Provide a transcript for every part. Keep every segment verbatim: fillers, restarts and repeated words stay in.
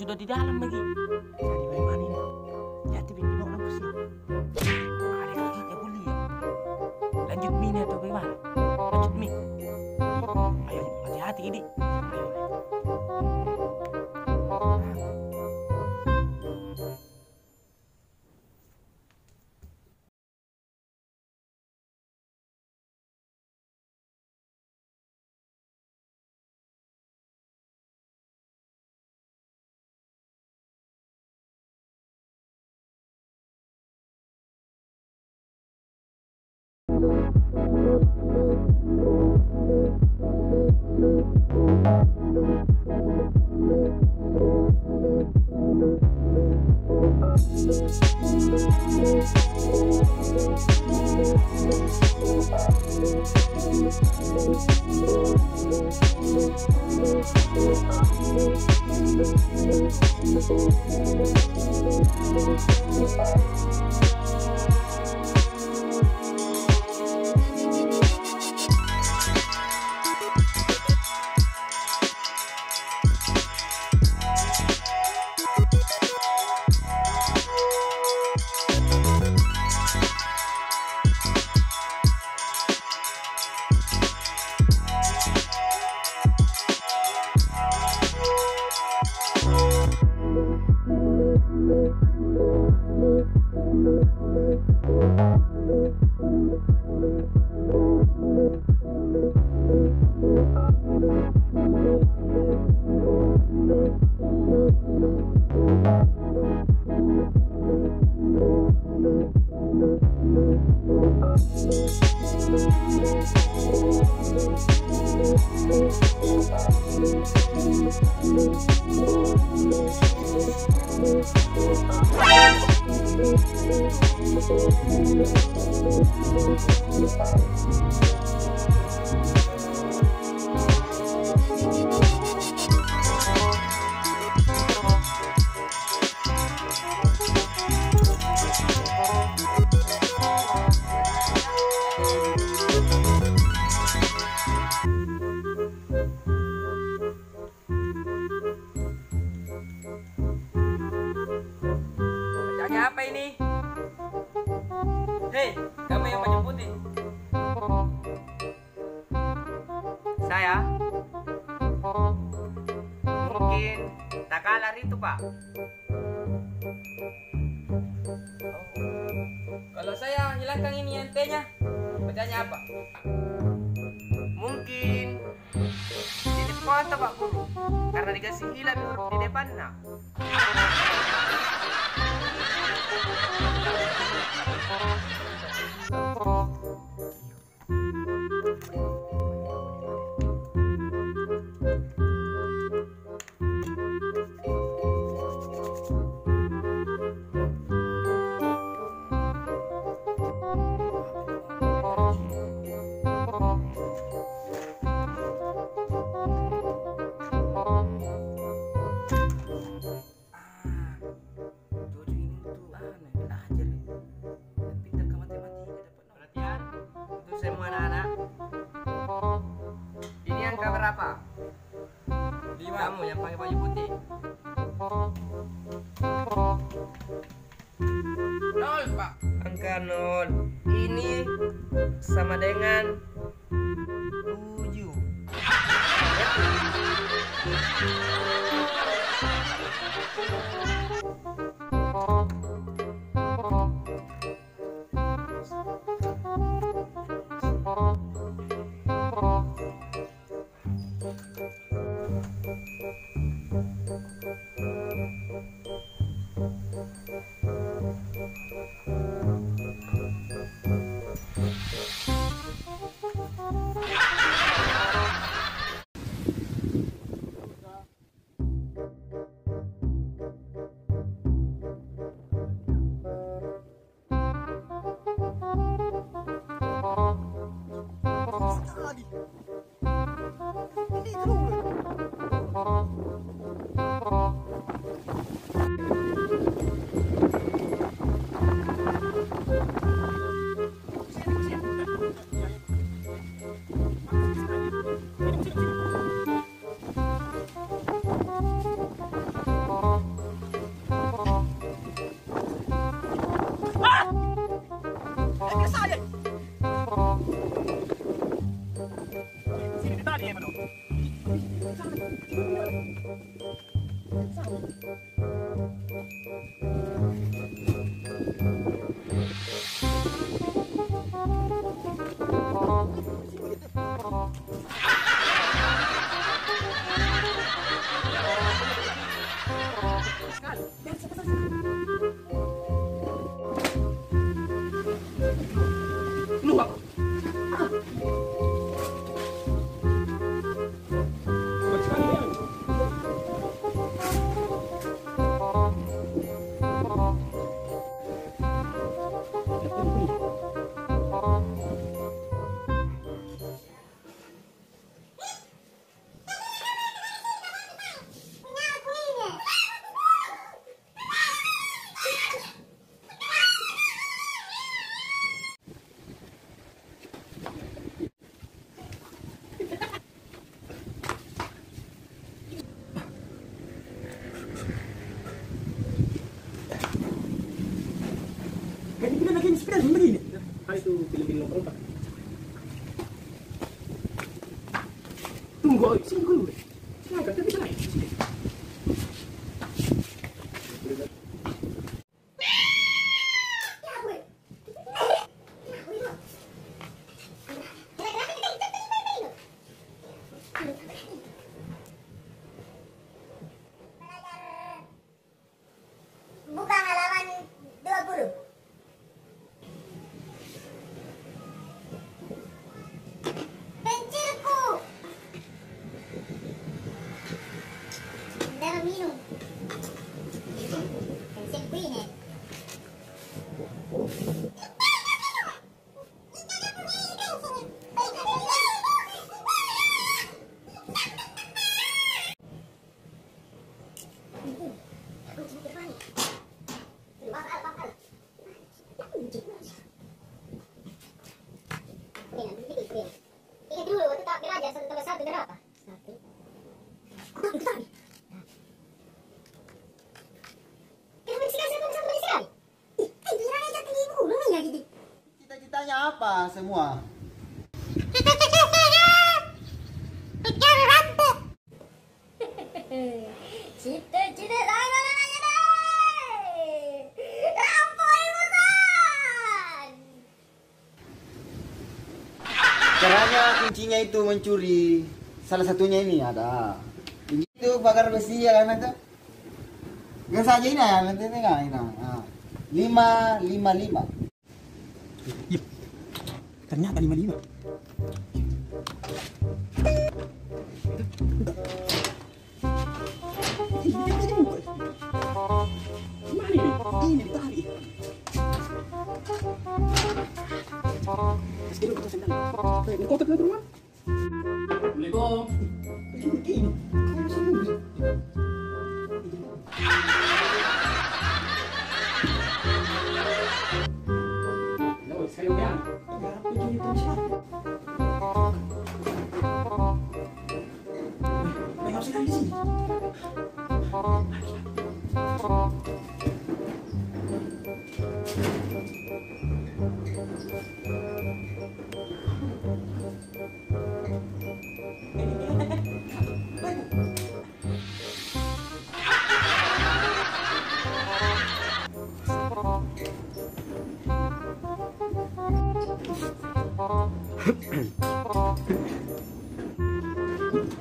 Udah di dalam lagi. Jadi bagaimana ini? Jatuh bini mau nangkus ya. Ada kakinya kuliah. Lanjut mi ini atau bagaimana? Lanjut mi. Ayo, hati-hati ini. Ayo. Bacanya apa ini? Hei, kamu yang baju putih. Saya? Mungkin takalar itu, Pak. Kalau saya hilangkan ini yang T-nya, bacanya apa? Mungkin titik foto, Pak Guru, karena dikasih hilang huruf di depannya. Ah, Jojo ini tuh, ah, nah, belajar ya. Pintar ka matematika, dapat nol. Perhatian untuk semua anak-anak. Ini angka berapa? Lima. Kamu yang pakai baju putih. Nol, Pak. Angka nol ini sama dengan tujuh. Ganti pilihan lagi, sepeda begini. Hari itu film-film lokal, Pak. Tunggu, sini dulu deh. Sini, Kak, kita naik. Buka halaman dua puluh. Pensilku. Bentar minum. Pensilku ini. Ingat dulu, waktu tak belajar satu tambah satu berapa? Satu. Kenapa sekali satu tambah satu sekali? Ih, eh, bilang aja ke ibu, belum lagi. Cita-citanya apa semua? Cita-cita saya mencari rambut. Cita-cita saya mana nanya deh? Rambut ibu kan. Caranya, kuncinya itu mencuri. Salah satunya ini ada. Ini tuh pagar besi ya kan, itu. Yang saja ini ya, nanti tengok ini. Ah. Lima, lima, lima. Ih, ternyata lima lima. Ih, dia juga. Mana ini? Ini ditarik. Terus dia buka sendal. Ini kotak dari rumah. Assalamualaikum. Halo, sekali udah.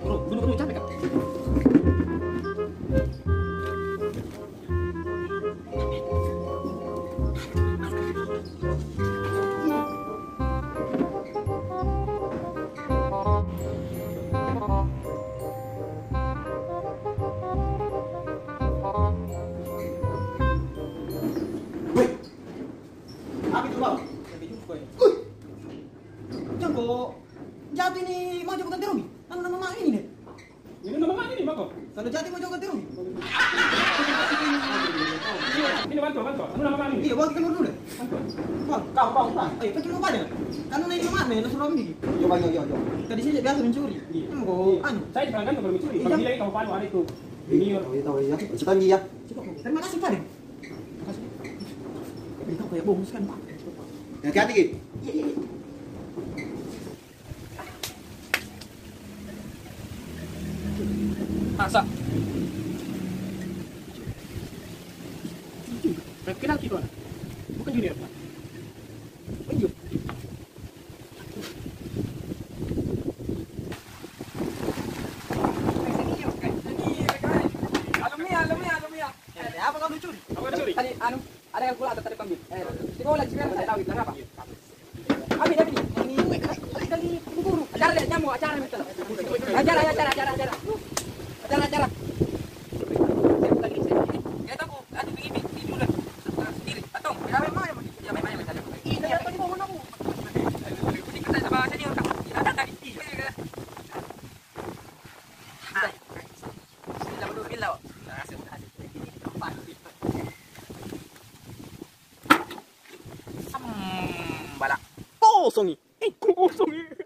Bro, dulu, bro, capek, Kak. Weh, apa itu, Bang? Wih, jangko jatuh ini, mau jangko ganti rugi. Anu nama ini deh. Ini nama mana ini, Bang? Kalau jatuh mau jangko ganti rugi. Ini bantu, bantu. Anu nama mana ini? Iya, Bang, kita keluar dulu deh. Bantu. Bang, kau, Bang, Bang. Ayo, kita keluar deh. Kan ini nama mana? Ini suruh ambil. Coba, yo, yo, yo. Tadi saya biasa mencuri. Iya. Anu. Saya juga kan mencuri. Iya. Kalau bilang kamu palu ada itu. Ini, oh, iya, tahu, iya. Sekarang iya. Terima kasih, Pak. Terima kasih. Ini kau kayak bonus kan, Pak? Hati-hati, Ki. Iya, iya, iya. Masa? Kenal kita, anak. Bukan junior, Pak. Lanjut. Alumni, alumni, alumni. Eh, apa kau curi? Apa curi? Tadi, anu, ada kalkulator tadi kuambil. Eh, di bawah lagi, saya tahu itu apa. Ambil, ambil. Ini, ini, ini, ini, guru. Acara dia, nyamuk, acara, acara. Acara, acara, acara, acara. Acara, acara. Saya bukan ini, saya ini. Dia tahu, aduh, begini, begini dulu. Sendiri, atau? Ya, main, main, main. Ya, main, main, main. Ih, saya tadi mau menunggu. Ini kita sama senior, kan? Kita tadi. Iya, iya. Hai. Bismillah, bismillah. Sambala. Kosong ni. Eh, kosong ni.